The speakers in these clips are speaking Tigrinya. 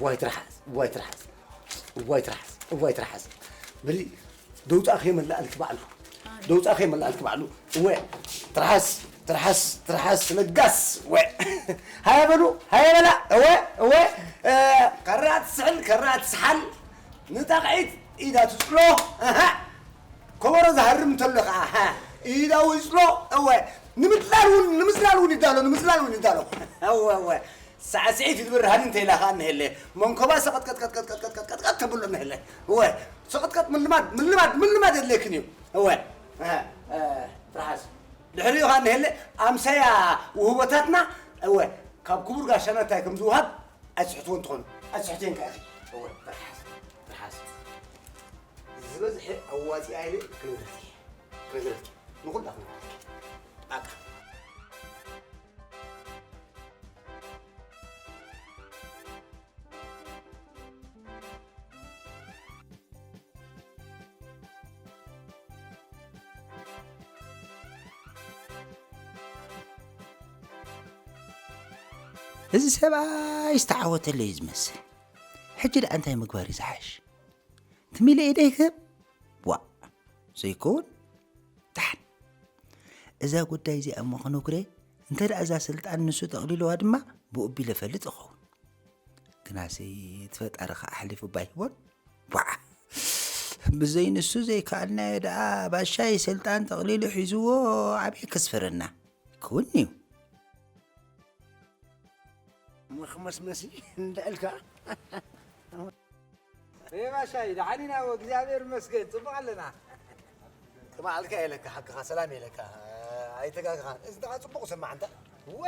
እዋይ ትርሓስ፣ እዋይ ትርሓስ፣ እዋይ ትርሓስ፣ እዋይ ትርሓስ። በሊ ደውፃ ከይመላኣልክ ባዕሉ፣ ደውፃ ከይመላኣልክ ባዕሉ። እወ ትርሓስ፣ ትርሓስ፣ ትርሓስ ለጋስ። እወ ሃያ በሉ፣ ሃያ በላ። እወ፣ እወ እ፣ ከራ ትስሕል፣ ከራ ትስሓል። ንጣቕዒት ኢዳ ትፅሎ። ኣሃ ከበሮ ዝሃርም እንተሎ ከዓ፣ ሃ፣ ኢዳ ውፅሎ። እወ ንምፅላል እውን፣ ንምፅላል እውን ይዳሎ፣ ንምፅላል እውን ይዳሎ። እወ፣ እወ ሳዕስዒት ይትብርሃኒ እንተ ኢላ ከዓ እንሄለ መንኮባ ሰቐጥቀጥቀጥቀጥቀጥቀጥቀጥቀጥ ተብሎ እንሄለ። እወ ሰቐጥቀጥ ምልማድ ምልማድ ምልማድ የድልየክን እዩ። እወ እ፣ እ፣ ትርሓስ ድሕሪኡ ከዓ እንሄለ ኣምሰያ ውህቦታትና። እወ ካብ ክቡር ጋሻና እንታይ ከም ዝውሃብ ኣይትስሕትዎ እንትኾኑ ኣይትስሕትየን ከዓ ኢኺ። እወ ትርሓስ ትርሓስ ዝበዝሐ ኣዋፂኣ ኢለ ክነግረኪ እየ። ክነግረኪ ንኹላ ክነግረኪ። ኣታ እዚ ሰብኣይ ዝተዓወተለይ እዩ ዝመስል። ሕጂ ደኣ እንታይ ምግባር እዩ ዝሓሽ? ትሚለ ኢደይ ክህብ? ዋእ! ዘይከውን? ደሓን። እዛ ጉዳይ እዚኣ እሞ ክነግሬ፣ እንተ ደኣ እዛ ስልጣን ንሱ ጠቕሊልዋ ድማ ብኡ ኣቢለ እፈልጥ እኸውን። ግናሲ እቲ ፈጣሪ ኸኣ ኣሕሊፉ እባ ኣይህቦን። ዋዕ! ብዘይ ንሱ ዘይከኣልናዮ ደኣ ባሻይ ስልጣን ጠቕሊሉ ሒዝዎ ኣበይ ከስፍረና? ክውን'ዩ። መኽመስመሲ እንድዕልካ። ሬ ባሻይ፣ ደሓን ኢና፣ እግዚኣብሔር ይመስገን፣ ጽቡቕ ኣለና። ከመይ ኣልካ ኢለካ፣ ሓቅኻ ሰላም ኢለካ፣ ኣይተጋግኻን። እዚ ደኣ ጽቡቕ ሰማዕ እንታ። ወ፣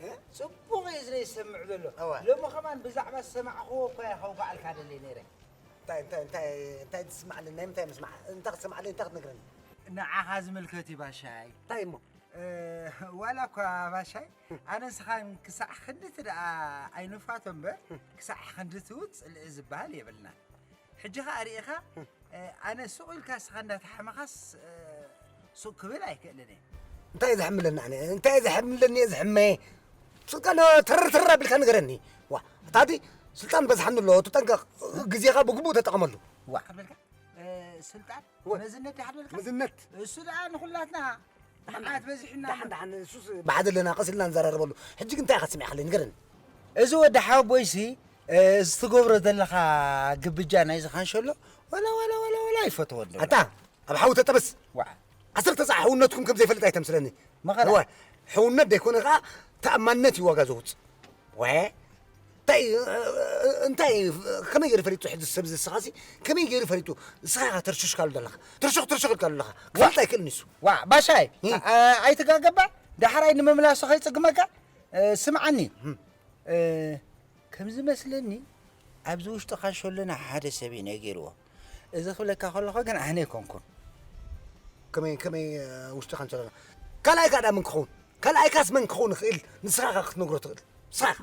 እ? ጽቡቕ እዩ ዝለ ይሰምዕ ዘሎ። እወ። ሎሚ ከማን ብዛዕባ ዝሰማዕኽዎ እኮ እየ ከውግዓልካ ደልየ ነይረ። እንታይ፣ እንታይ፣ እንታይ፣ እንታይ ትስማዕ ኣለኒ? ናይ ምንታይ ምስማዕ? እንታይ ክትሰምዓለይ? እንታይ ክትነግረኒ? ንዓኻ ዝምልከት እዩ ባሻይ። እንታይ እሞ? እ፣ ዋላ እኳ ባሻይ፣ ኣነ ንስኻን ክሳዕ ክንድቲ ደኣ ኣይንፋቶ እምበር፣ ክሳዕ ክንድቲ እውን ጽልኢ ዝበሃል የብልና። ሕጂ ኸኣ ርኢኻ፣ እ፣ ኣነ ሱቕ ኢልካ ንስኻ እንዳተሓመኻስ፣ እ፣ ሱቕ ክብል ኣይክእልን እየ። እንታይ እየ ዘሕምለኒ ኣነ? እንታይ እየ ዘሕምለኒ እየ ዝሕመ? ስልጣን ተረር ተረር ኣቢልካ ንገረኒ። ዋ፣ ኣታቲ ስልጣን በዝሓኒ ኣሎ፣ ተጠንቀቕ። ግዜኻ ብግቡእ ተጠቐመሉ። ዋ። ከበልካ? እ፣ ስልጣን ወ-፣ መዝነት ዲኻ ትብል? መዝነት። እሱ ደኣ ንኹላትና መዓት በዚሑና ደሓን፣ ኣሎ። ደሓን፣ እሱስ ብሓደ ኣለና፣ ቀስ ኢልና ንዘራረበሉ። ሕጂ ግን እንታይ ኢኻ ሰሚዕካለይ? ንገረኒ። እዚ ወዲ ሓወቦይሲ፣ እ፣ እዚ ትገብሮ ዘለኻ ግብጃ ናይዚ ካንሸሎ፣ ወላ፣ ወላ፣ ወላ፣ ወላ ኣይፈትዎን ዘሎ። ኣታ፣ ኣብ ሓዊ ተጠበስ። ዋዕ። ዓሰርተ ሰዓት ሕውነትኩም ከም ዘይፈልጥ ኣይተምስለኒ። መኸራ። እወ፣ ሕውነት ደይኮነ ኸዓ ተኣማንነት እዩ ዋጋ ዘውፅእ። ወ-፣ እንታይ፣ እንታይ፣ ከመይ ገይሩ ፈሊጡ ሕጂ ሰብ እዚ ንስኻሲ? ከመይ ገይሩ ፈሊጡ? ንስኻ ኢኻ ተርሽሽካሉ ዘለኻ። ትርሽኽ፣ ትርሽኽ ኢልካሉ ኣለኻ። ክፈልጥ ኣይክእልን እዩ እሱ። ዋዕ፣ ባሻይ፣ እ። ኣ-፣ ኣይትጋገባ። ዳሕራይ ንምምላሱ ከይጽግመካ፣ እ፣ ስምዓኒ። እም። እ፣ ከም ዝመስለኒ፣ ኣብዚ ውሽጢ ካንሸሎና ሓደ ሰብ እዩ ነጊርዎ። እዚ ክብለካ ከለኹ ግን ኣነ ኣይኮንኩን። ከመይ፣ ከመይ፣ እ፣ ውሽጢ ካንሸሎና? ካልኣይካ ደኣ መን ክኸውን? ካልኣይካስ መን ክኸውን ይኽእል? ንስኻ ኢኻ ክትነግሮ ትኽእል። ንስኻ ኢኻ።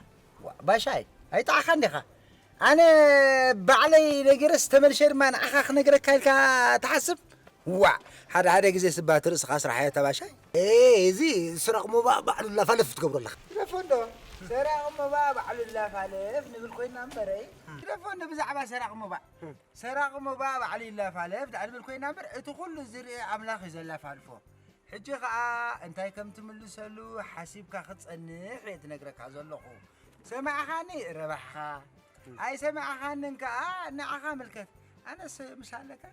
ዋ፣ ባሻይ፣ ኣይጠዓኻን ዲኻ? ኣነ ባዕለይ ነጊረስ ተመልሸ ድማ ንዓኻ ክነግረካ ኢልካ ትሓስብ? ዋዕ፣ ሓደ ሓደ ግዜ ስባት ርእስኻ ስራሕ እያ እታ ባሻይ። ኤ፣ እዚ ስራቕ ሞባእ ባዕሉ ላፋለፍ ትገብሮ ኣለኻ። ግደፎ እንዶ፣ ሰራቒ ሞባእ ባዕሉ ላፋለፍ ንብል ኮይና እምበረይ። ግደፎ እንዶ ብዛዕባ ሰራቒ ሞባእ። ሰራቒ ሞባእ ባዕሉ ይላፋለፍ ደኣ ንብል ኮይና እምበር፣ እቲ ኩሉ ዝርኢ ኣምላኽ እዩ ዘላፋልፎ። ሕጂ ኸኣ እንታይ ከም ትምልሰሉ ሓሲብካ ክትጸንሕ እየ ትነግረካ ዘለኹ። ሰማዕኻኒ ረባሕኻ፣ ኣይሰማዕኻንን ከኣ ንዓኻ ምልከት። ኣነስ ምስ ኣለካ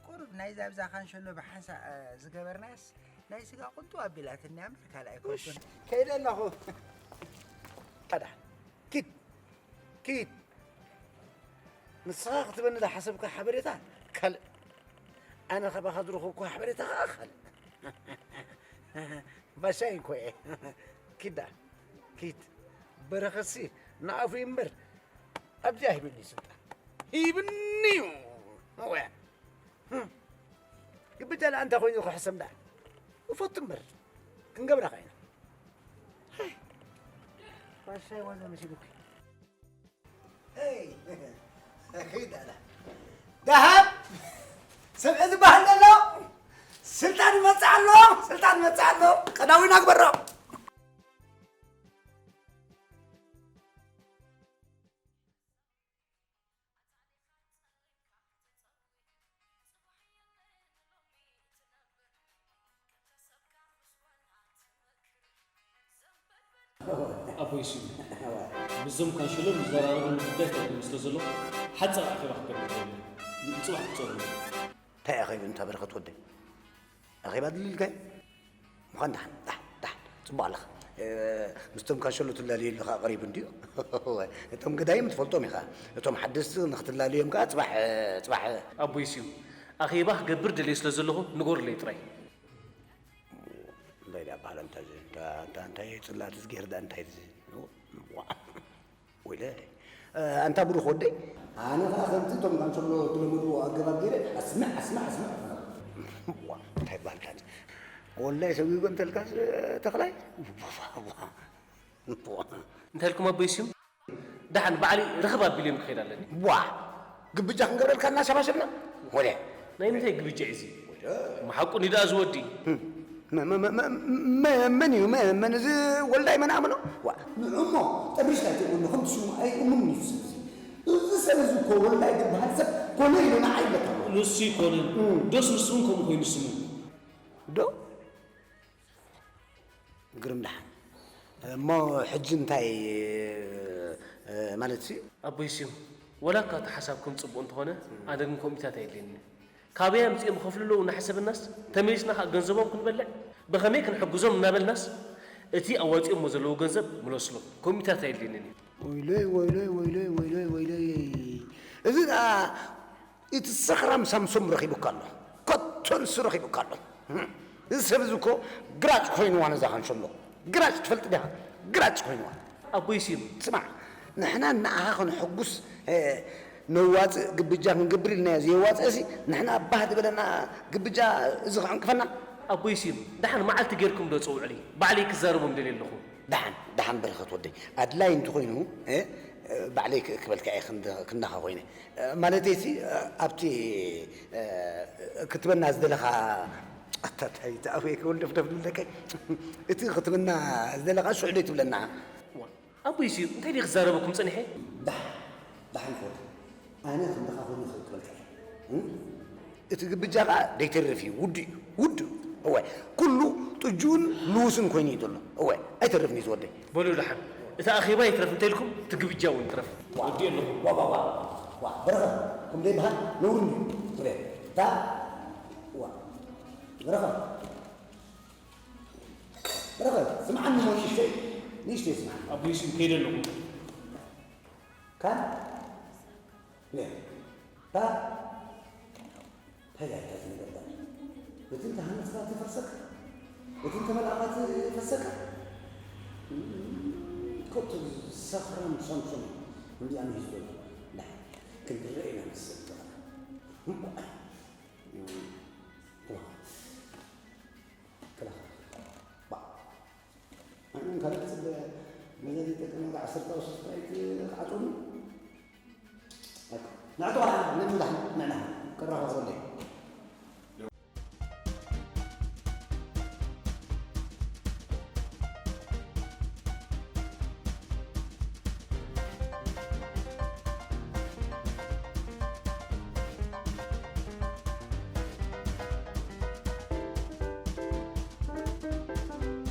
ቁሩብ ናይዛ ብዛ ካንሸሎ ብሓንሳእ፣ እ፣ ዝገበርናያስ ናይ ስጋ ቁንጡ ኣቢላትኒ እያ እምበር ካልእ ኣይኮንኩን። ከይደ ኣለኹ። ቀዳ፣ ኪድ፣ ኪድ። ንስኻ ክትበኒ ዝሓሰብካ ሓበሬታ ካልእ። ኣነ ካባኻ ዝረኸብኩ ሓበሬታ ኸኣ ካልእ። ባሻይ እኮ እየ። ኪዳ፣ ኪድ። በረኸትሲ ንኣፉ እምበር ኣብዚኣ ሂብኒ ስልጣን። ሂብኒ እዩ። እወ። ህም። ግብጃ ደኣ እንታይ ኮይኑ ክሕሰም ደኣ? እፈቱ እምበር። ክንገብራ ኸኢና። ሄይ። ባሻይ ዋዛ መሲሉኪ። ሄይ። ኪድ ኣላ። ደሃብ ሰብዒ ዝበሃል ዘሎ። ስልጣን ይመጽእ ኣሎ። ስልጣን ይመጽእ ኣሎ። ቀዳዊና ግበሮ። ኣቦይ ስዩም፣ ምስዞም ካንሸሎ ዝዘራረበሉ ጉዳይ ተሪፉ ስለ ዘሎ፣ ሓጻር ኣኼባ ክገብር ደልየ። ንጽባሕ ክትጸሩ። እንታይ ኣኼባ እንታ በረኸት ወደይ? ኣኼባ ድልልካዮ? ምዃን ደሓን፣ ደሓን፣ ደሓን። ጽቡቕ ኣለኻ። እ፣ ምስቶም ካንሸሎ ትላለየሉ ከኣ ቀሪቡ እንድዩ። እቶም ገዳይም ትፈልጦም ኢኻ። እቶም ሓደስቲ ንኽትላለዮም ከኣ ጽባሕ፣ ጽባሕ። ኣቦይ ስዩም፣ ኣኼባ ክገብር ደልየ ስለ ዘለኹ ንገሩለይ ጥራይ። እንታይ ደኣ በሃል ኣንታ እዚ፣ እንታ፣ እንታ፣ እንታይ ጽላት እዚ ገይሩ ደኣ እንታይ እዚ? ወይለ። እ፣ ኣንታ ብሩኽ ወደይ፣ ኣነ ኸኣ ከምቲ እቶም ካንሰሎ እትለምድዎ ኣገባብ ገይረ ኣስምዕ፣ ኣስምዕ፣ ኣስምዕ። ዋ፣ እንታይ በሃል ዳኣ? ወላይ ሰጒጎ እንተልካስ ተኽላይ። እንታይ ኢልኩም ኣቦይ ስዩም? ደሓን ባዕሊ ርኽብ ኣቢለዮም ክኸይድ ኣለኒ። ዋ! ግብጃ ክንገብረልካ እናሸባሸብና? ወደ። ናይ ምንታይ ግብጃ እዩ እዚ? መሓቁኒ ደኣ ዝወዲ። መ-፣ መ-፣ መ-፣ መ-፣ መ-፣ መን እዩ? መ-፣ መን እዚ ወልዳይ መን ኣምኖ? ዋ! ንዕሞ ጠቢሽካ ኣይትእምኖ፣ ከምቲ ሽሙ ኣይእምኑን እዩ ዝስብ እዚ። እዚ ሰብ እዚ እኮ ወልዳይ ዝበሃል ሰብ ኮነ ኢሉ ንዓይ ይለካ። ንሱ ይኮነን። እም። ዶስ ንሱ እውን ከምኡ ኮይኑ ስሙ? ዶ? ግርም ደሓን። እሞ ሕጂ እንታይ፣ እ፣ ማለት ሲ? ኣቦይ ስዩም፣ ወላ እኳ እቲ ሓሳብኩም ጽቡቕ እንተኾነ፣ ኣነ ግን ኮሚታት ኣየድልየንን እዩ። ካበይ ኣምጺኦም ይኸፍሉ ኣለዉ እናሓሰብናስ፣ ተመሊስና ከኣ ገንዘቦም ክንበልዕ፣ ብኸመይ ክንሕግዞም እናበልናስ፣ እቲ ኣዋጺኦሞ ዘለዉ ገንዘብ ምለስሎም። ኮሚታት ኣየድልየንን እዩ። ወይለይ፣ ወይለይ፣ ወይለይ፣ ወይለይ፣ ወይለይ። እዚ ደኣ እቲ ሰኽራም ሳምሶም ረኺቡካ ኣሎ። ኮቶ ንሱ ረኺቡካ ኣሎ። እዚ ሰብ እዚ እኮ ግራጭ ኮይንዋ ነዛ ካንሸሎ። ግራጭ ትፈልጥ ዲኻ? ግራጭ ኮይንዋ። ኣቦይ ስዩም። ስማዕ፣ ንሕና ንዓኻ ከነሐጉስ፣ እ፣ ነዋጽእ ግብጃ ክንገብር ኢልናዮ። ዘየዋጽእሲ ንሕና ባህ ዝበለና ግብጃ እዚ ከዕንቅፈና? ኣቦይ ስዩም፣ ደሓን መዓልቲ ጌርኩም ዶ ጸውዑለይ? ባዕለይ ክዛረቦም ደልየ ኣለኹ። ደሓን፣ ደሓን በረኸት ወደይ። ኣድላይ እንተኾይኑ፣ እ፣ ባዕለይ ክእክበልካ እየ ክንደ-፣ ክንዳኻ ኮይነ። ማለተይሲ፣ ኣብቲ፣ እ፣ ክትበና ዝደለኻ፣ ኣታ፣ እንታይ፣ እቲ ኣፈይ ክብል ደፍደፍ ዝብለካ። እቲ ክትበና ዝደለኻ ሽዑ ደይ ትብለና። ዋ፣ ኣቦይሲ፣ እንታይ ድየ ክዛረበኩም ጸኒሐ? ዳሕ-፣ ዳሕን ክወት። ኣነ ክንድኻ ኮይኑ ክብል እየ። እም? እቲ ግብጃ ኸኣ ደይተርፍ እዩ። ውዱእ እዩ። ውዱእ። እወ። ኩሉ ጥጁን ልውስን ኮይኑ እዩ ዘሎ። እወ። ኣይተርፍን እዩ ዝወደይ። በሉ ደሓን። እቲ ኣኼባ ይትረፍ እንተኢልኩም፣ እቲ ግብጃ እውን ይትረፍ። ዋ። ወዲእ ኣለኹ። ዋ፣ ዋ፣ ዋ። ዋ፣ በረኸት፣ ከምኡ ዘይበሃል ነውሪ እንድዩ። ትብለ። እታ፣ ዋ። በረኸት። በረኸት፣ ስምዓኒ እሞ ንእሽተይ፣ ንእሽተይ ስምዓኒ። ኣቦይሲ፣ ከይደ ኣለኹ። ካን? ነ፣ ታ፣ እንታይ እያ እዛ ነገር ዳኣ? እቲ እንተሃነጽካ ትፈርሰካ፣ እቲ እንተመልኣኻ ትፈሰካ። ኮቱ ሰኽራም ሶምሶም እንዲኣ ንሂዝበሉ። ዳ፣ ክንርአ ኢና ንስብ። ክላኸ። ባ። ኣነ ካልእ ክጽበ፣ ነዛ ዘይጠቅም ዋጋ ዓሰርተ ቅርሺ ስፕራይት ክዓጽወኒ? ኣይኮ። ንዕቶ፣ ንዕቶ፣ ንዕቶ፣ ንዕቶ፣ ክራኸብ ዘለ።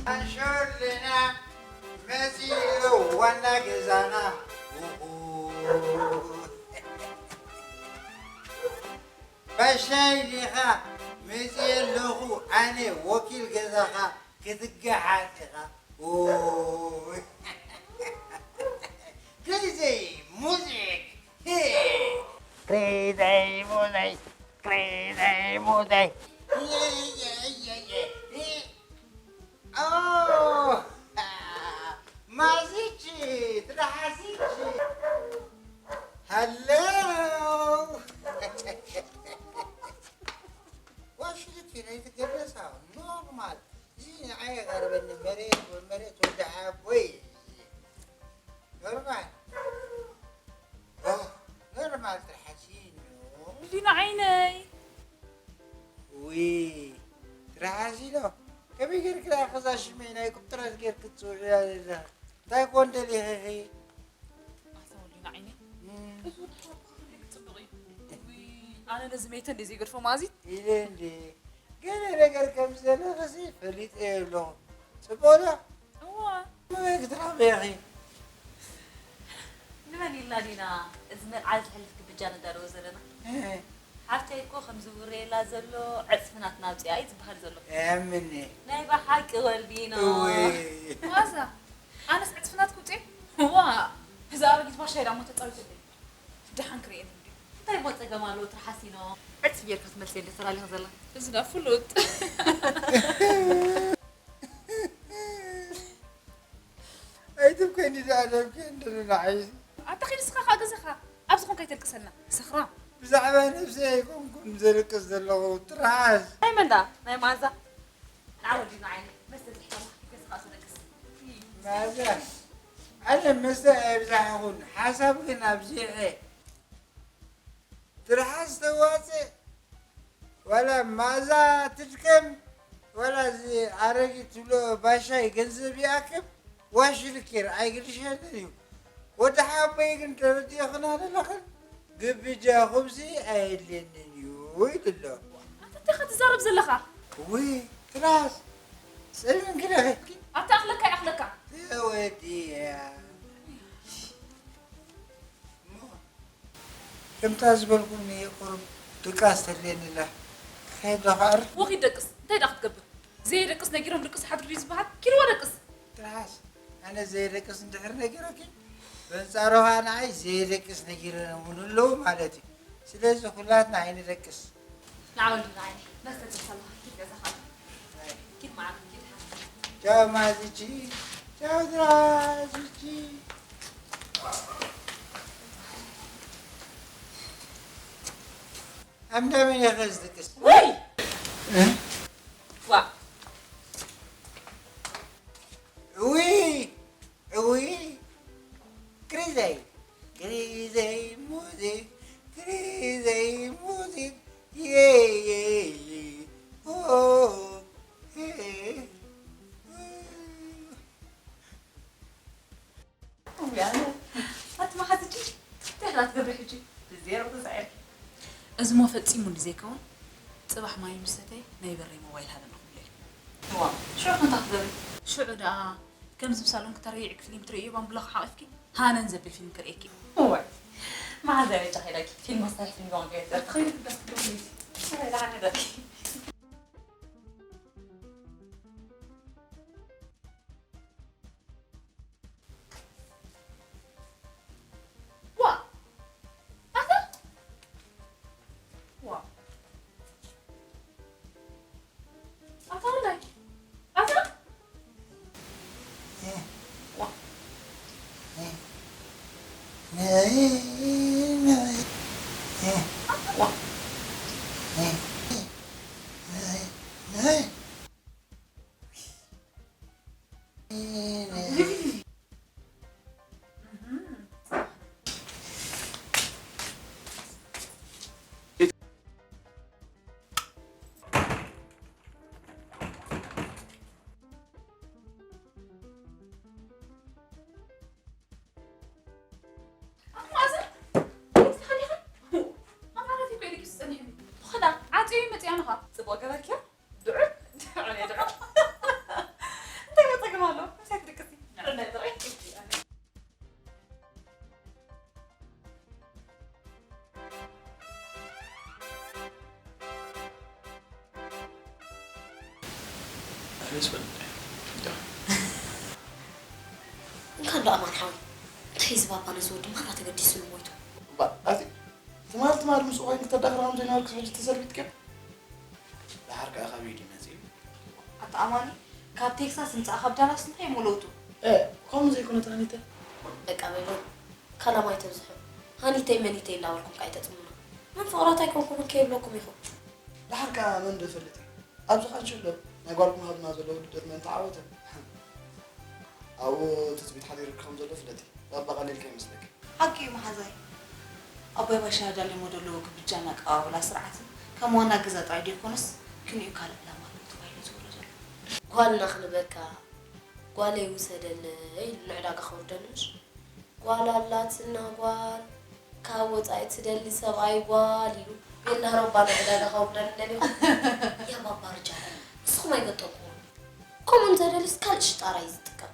ኣንሾልና መጺኡ ዋና ገዛና። ባሻይ ዲኻ? መጺኤ ኣለኹ ኣነ ወኪል ገዛኻ ክትገሓጥ ኢኻ። ኦይ። ክሬዚ ሙዚክ። ክሬዚ ሙዚክ። ክሬዚ ሙዚክ። ኦ፣ ማዚቺ፣ ትራሓሲቺ። ሃሎ። ዋሽልቲ ናይ ትገለሳ ኖርማል። እዚ ንዓይ የቐርበኒ መሬት ወመሬት ወዲ ሓቦይ። ኖርማል። ኦ፣ ኖርማል ትራሓሲኖ። ሊና ዓይነይ። ውይ፣ ትራሓሲኖ። ከመይ ጌርክ ደኣ ከዛ ሽመይ ናይ ቁጥረት ጌርክ ትጽውዕያ ዘለኻ? እንታይ ኮን ደሊኺ? ኣታ ወሊና ዓይነይ። እም። እዚ ወዲ ሓቦ ክንደይ ክጽብቕ እዩ። ውይ፣ ኣነ ነዚ መይተ እንደ ዘይገድፎ ማዚ። ኢለ እንደ ገለ ነገር ከም ዘለኽሲ ፈሊጠ ኣለኹ። ጽቡቕ ዶ? እዋ። መበል ትራበኺ? ንመን ኢልና ዲና እዚ መርዓ ዝሕልፍ ግብጃ ነዳለዎ ዘለና? ሓፍተይ እኮ ከምዚ ውረየላ ዘሎ ዕፅፊ ናትና ኣውፅኣ እዩ ዝበሃል ዘሎ። ያምኒ ናይ ብሓቂ ወልዲኖ። እወይ ዋዛ ኣነስ ዕፅፍናት ክውፅእ ዋ እዛ ኣረጊት ባሻይ ዳሞ ተፃዊትለይ ደሓን ክርእየን እንዲ እንታይ እሞ ፀገም ኣለዎ ትርሓሲኖ? ዕፅፊ ጌርካ ትመልሰ እንደ ተላሊኻ ዘላ። እዚ ዳ ፍሉጥ ኣይትብከኒ ደኣ ደብኪ እንድርናዓይሲ ኣታ ኺድ ስኻ ኻኣ ገዛኻ ኣብ ዝኾንካ ይተልቅሰልና ሰኽራም ብዛዕባ ነብሰይ ኣይኮንኩን ዘልቅስ ዘለኹ ትርሓስ ናይ መን ደኣ ናይ መዓዛ ንዓ ወዲና ዓይኒ መስተ ዝሕከማ ገዛኻ ተደቅስ ማዛ ኣነ መስተ ኣይብዛሕኹን ሓሳብ ግን ኣብዚሐ ትርሓስ ተዋፅእ ዋላ ማዛ ትድከም ዋላ እዚ ኣረጊት ትብሎ ባሻይ ገንዘብ ይኣክብ ዋሽ ልኪር ኣይግድሸንን እዩ ወዲ ሓቦይ ግን ተረዲእኽና ዘለኽን ግብጃኹምሲ ኣየድልየንን እዩ ኢሉ ኣሎ ኣታ እንታይ ኢኻ ትዛረብ ዘለኻ ውይ ትርሓስ ፀልምን ክደኸኪ ኣታ ኣኽለካ ይኣኽለካ ተወዲያ ከምታ ዝበልኩኒ ቁሩብ ድቃስ ተድልየኒ ኣላ ክኸይድ ዶ ክኣርፍ ወኺድ ደቅስ እንታይ ዳ ክትገብር ዘየደቅስ ነጊሮም ድቅስ ሓድሩ ድዩ ዝበሃል ኪድዎ ደቅስ ትርሓስ ኣነ ዘየደቅስ እንድሕር ነጊረኪ በንጻሩ ኸዓ ንዓይ ዘየደቅስ ነጊረን እውን ኣለዉ ማለት እዩ ስለዚ ኩላትና ኣይንደቅስ ንዓ ወልዲ ንዓይ መስተ ትሰማ ኪድ ገዛኻ ኪድ መዓር ኪድ ሓ ቻው ማዝቺ ቻው ድራዝቺ ኣምዳመን ያኸዝ ድቅስ ወይ እ? ዋ እዊ እዊ ግሪዘይ ግሪዘይ ሙዚክ ግሪዘይ ሙዚክ የየየ ኣቲ መሓዝጂ እንታይ ኢኻ ትገብሪ ሕጂ ብዜሮ ተሳዒርኪ እዚ ሞ ፈጺሙ እንዲ ዘይከውን ጽባሕ ማይ ምስ ሰተየ ናይ በረይ ሞባይል ሃበኒ ክብሎ እዩ ዋ ሽዑ ከንታ ክትገብሪ ሽዑ ደኣ ከምዚ ብሳሎን ክተረይዒ ፊልም ትርእዮ ባምቡላ ክሓቒፍኪ ሃነን ዘብል ፊልም ክርእየኪ እዋይ መሓዛ በጃ ከይዳኪ ፊልም ኣስታሒ ፊልም ባንክ ገይር ትኸይድ ደስ ትብለኒ ዳሓን ዳኪ ዋ ኣታ ዋ ኣታ ወላይ ኣታ ዋ ኣቲ መኣዛ ንስኻ ዲኻ ኣብ ዓራት እኮ ኢልኪ ዝጸኒሕኒ ብኸዳ ዓጽዩ መጽያ ንኻ ጽቡቕ ገበርክዮ ድዑል ድዑል እየ ድዑል እንታይ መጸግም ኣሎ ምሳይ ትድቅሲ ድዑል ናይ ጥራይ እንካ እንዶ ኣማን ሓወይ እንታይ እዚ ባባ ነዚ ወዲ ማራ ተገዲስሉ ሞይቱ ኣቲ ትማል ትማል ምስኡ ኮይንኪ ተዳኽራ ከም ዘይነበርክስ ሕጂ ተሰልቢጥኪ ደሓር ከኣ ካበይ ድዩ መጺኡ ኣታ ኣማኒ ካብ ቴክሳስ ምጻእ ካብ ዳላስ እንታይ እሞ ለውጡ እ ከምኡ ዘይኮነ ታኒተ በቃ በሎ ካላማይ ተብዝሑ ሃኒተይ መኒተይ እንዳበልኩም ከኣ ኣይተጽሙና መን ፍቕራት ኣይኮንኩምን ከይብለኩም ኢኹም ደሓር ከኣ መን ዶ ይፈልጥ እዩ ኣብዚ ቃንሸሎ ናይ ጓልኩም ሃብና ዘሎ ውድድር መን ተዓወተ ኣብኡ ትጽቢት ሓዲሩኪ ከም ዘሎ ፍለጢ ባባ ቀሊል ከይመስለኪ ሓቂ እዩ መሓዛይ ኣቦይ ባሻ ዳሊሞ ደለዎ ግብጃን ኣቀባብላ ስርዓትን ከም ዋና ገዛ ጥራይ ደይኮነስ ክንዩ ካልእ ዕላማ ኣለዎ ተባሂሉ ዝውረ ዘሎ ጓልና ክንበካ ጓለይ ውሰደለይ ኢሉ ንዕዳጋ ከውርደኒ ምሽ ጓል ኣላትና ጓል ካብ ወፃኢ ትደሊ ሰብኣይ ጓል ኢሉ ቤላ ረባ ንዕዳጋ ከውርደኒ ደሊኹ ያ ባባ ርጃ ንስኹም ኣይገጠምኩዎ ከምኡ እንተደልስ ካልእ ሽጣራ እዩ ዝጥቀም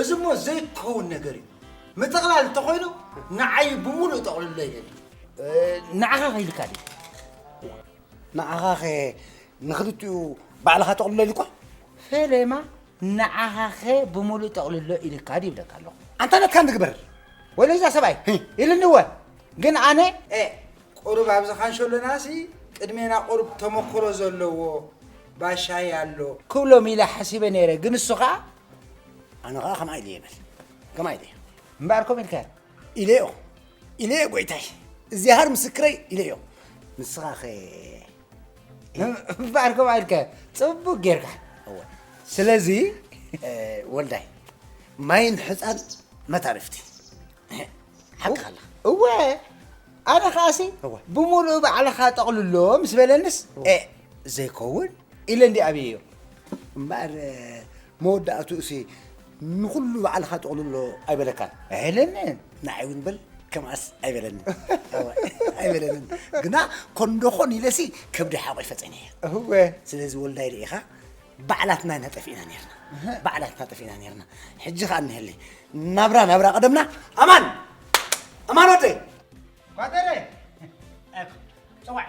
እዚ እሞ ዘይከውን ነገር እዩ። ምጥቕላል እንተኾይኑ ንዓይ ብምሉእ ጠቕልሎ ይደሊ። ንዓኻ ከይልካ ድዩ? ንዓኻ ኸ ንኽልቲኡ ባዕልኻ ጠቕልሎ ኢልኳ? ፈለማ ንዓኻ ኸ ብምሉእ ጠቕልሎ ኢልካ ድዩ ይብለካ ኣለኹ። ኣንታ ነትካ ንግበር። ወለዛ ሰብኣይ ኢልኒ እወ። ግን ኣነ ቁሩብ ኣብዚ ካንሸሎናሲ ቅድሜና ቁሩብ ተመክሮ ዘለዎ ባሻይ ኣሎ ክብሎም ኢለ ሓሲበ ነይረ። ግን እሱ ኸዓ ኣነ ኸዓ ከምኣ ኢለ ይብል። ከምኣ ኢለ እምበኣር ከምኡ ኢልካ ኢለዮ ኢለዮ ጎይታይ እግዚኣብሔር ምስክረይ ኢለዮ። ንስኻ ኸ እምበኣር ከምኣ ኢልካ ጽቡቅ ጌርካ። እወ ስለዚ ወልዳይ ማይን ሕፃን መታርፍቲ ሓቅኻ ኣለኻ። እወ ኣነ ኸኣሲ እወ። ብምሉእ ባዕልኻ ጠቕልሎ ምስ በለንስ እ ዘይከውን ኢለ እንዲ ኣብየዮ። እምበኣር መወዳእትኡሲ ንኹሉ ባዕልኻ ጠቕልሎ ኣይበለካን። ኣይለንን። ንዓይ እውን በል ከምኣስ ኣይበለንን። እወ፣ ኣይበለንን። ግና ኮንዶኾን ኢለሲ ከብዲ ሓቆይ ፈፀነ እየ። እወ። ስለዚ ወልዳይ ርኢኻ ባዕላትና ኢና ጠፊእና ነርና። ባዕላትና ጠፊእና ነርና። ሕጂ ኸኣ እንሀሊ ናብራ ናብራ ቀደምና። ኣማን ኣማን ወደይ ኳተረ። ኣክ- ጸዋዕ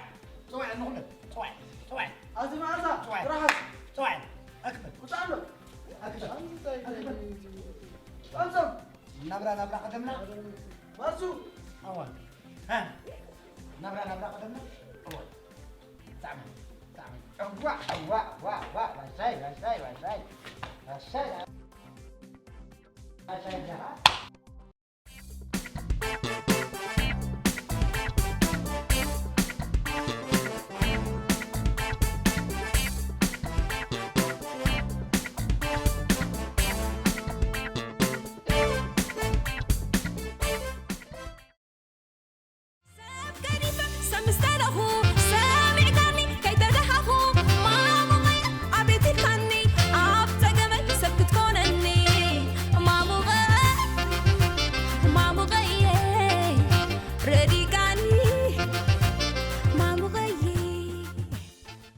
ጸዋዕ ንኹለ ጸዋዕ ጸዋዕ ኣዚ መዓዛ ጽዋዕ ራሓት ጸዋዕ ኣክበል ውጻእ ኣሎ ኣክበል ኣክበል ኣንሰም ናብራ ናብራ ቀደምና ማሱ ኣዋ ሃ ናብራ ናብራ ቀደምና ኣዋ ጻዕመ ጻዕመ ዋዕ ዋዕ ዋዕ ዋዕ፣ ዋሳይ ዋሳይ ዋሳይ ዋሳይ ዋሳይ።